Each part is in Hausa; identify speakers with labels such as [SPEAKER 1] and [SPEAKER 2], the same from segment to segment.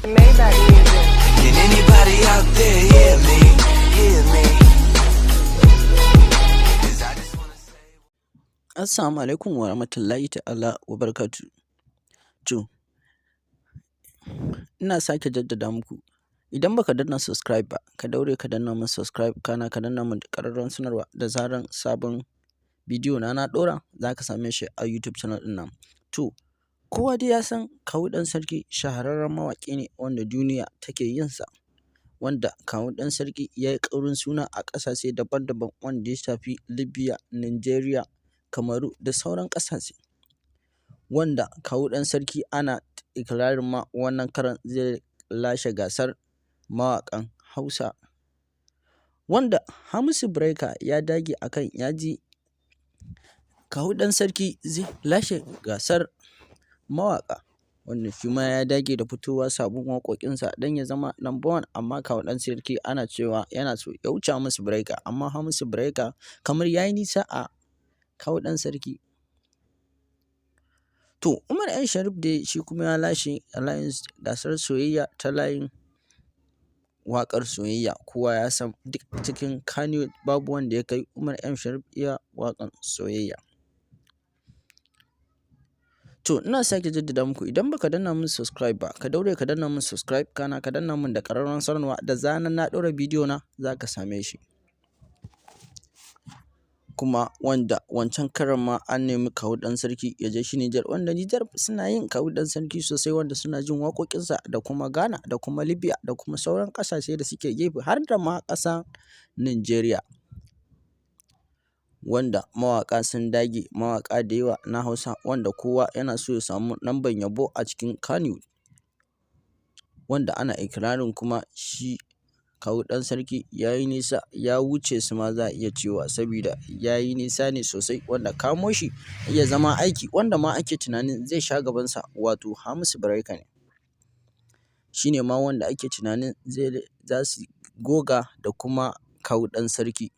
[SPEAKER 1] Maybach music.
[SPEAKER 2] Can anybody out there hear me? Hear me? 'Cause I just wanna say.
[SPEAKER 3] Assalamu alaikum wa rahmatullahi ta'ala wa barakatuhu. To, ina sake jaddada muku, idan baka danna subscribe ba, ka daure ka danna min subscribe, kana ka danna min ƙararrawar sanarwa. Da zaran sabon bidiyo na na ɗora, za ka same shi a YouTube channel ɗin nan. To, kowa dai ya san Kawu Ɗan Sarki shahararren mawaƙi ne wanda duniya take yin sa, wanda Kawu Ɗan Sarki ya yi ƙaurin suna a ƙasashe daban-daban wanda ya shafi Libya, Nigeria, Kamaru da sauran ƙasashe. Wanda Kawu Ɗan Sarki ana ikirarin ma wannan karon zai lashe gasar mawaƙan Hausa. Wanda Hamisu Breaker ya dage a kan ya ji Kawu Ɗan Sarki zai lashe gasar mawaƙa, wanda shi ma ya dage da fitowa sabbin waƙoƙinsa don ya zama number one, amma Kawu Ɗan Sarki ana cewa yana so ya wuce Hamisu Breaker, amma Hamisu Breaker kamar ya yi nisa a Kawu Ɗan Sarki. To, Umar M Sharif dai shi kuma ya lashe a layin gasar soyayya ta layin waƙar soyayya. Kowa ya san duk cikin Kannywood babu wanda ya kai Umar M Sharif iya waƙan soyayya. To, ina sake jaddada muku, idan baka danna min subscribe ba, ka daure ka danna min subscribe, kana ka danna min da ƙararrawar sanarwa. Da zarar na ɗaura bidiyo na, za ka same shi. Kuma wanda wancan karon ma an nemi Kawu Ɗan Sarki ya je shi Nijar, wanda Nijar suna yin Kawu Ɗan Sarki sosai, wanda suna jin waƙoƙinsa, da kuma Ghana da kuma Libya da kuma sauran ƙasashe da suke gefe, har da ma ƙasar Nigeria. Wanda mawaƙa sun dage, mawaƙa da yawa na Hausa, wanda kowa yana so ya samu lambar yabo a cikin Kannywood. Wanda ana ikirarin kuma shi Kawu Ɗan Sarki ya yi nisa, ya wuce su ma za a iya cewa, sabida ya yi nisa ne sosai, wanda kamo shi iya zama aiki. Wanda ma ake tunanin zai sha gabansa, wato Hamisu Breaker ne. Shi ne ma wanda ake tunanin zai za su goga da kuma Kawu Ɗan Sarki.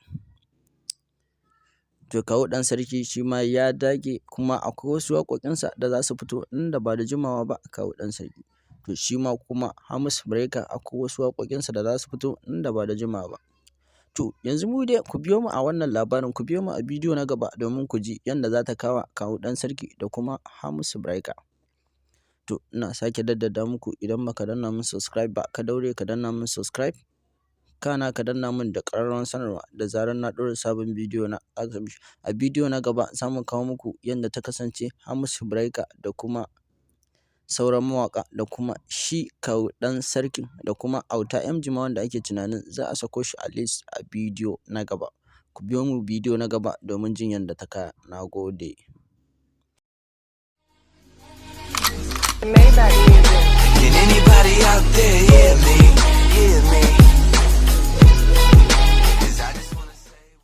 [SPEAKER 3] To, Kawu Ɗan Sarki shi ma ya dage, kuma akwai wasu waƙoƙinsa da za su fito nan da ba da jimawa ba, Kawu Ɗan Sarki. To, shi ma kuma Hamisu Breaker akwai wasu waƙoƙinsa da za su fito nan da ba da jimawa ba. To, yanzu mu dai ku biyo mu a wannan labarin, ku biyo mu a bidiyo na gaba domin ku ji yanda za ta kaya Kawu Ɗan Sarki da kuma Hamisu Breaker. To, ina sake jaddada muku, idan baka danna min subscribe ba, ka daure ka danna min subscribe, kana ka danna min da ƙararrawar sanarwa. Da zarar na ɗora sabon bidiyo na, a bidiyo na gaba za mu kawo muku yanda ta kasance Hamisu Breaker da kuma sauran mawaƙa da kuma shi Kawu Ɗan Sarkin da kuma Auta MG ma, wanda ake tunanin za a sako shi a list a bidiyo na gaba. Ku biyo mu bidiyo na gaba domin jin yanda ta kaya. Na gode.
[SPEAKER 1] Maybach music.
[SPEAKER 2] Can anybody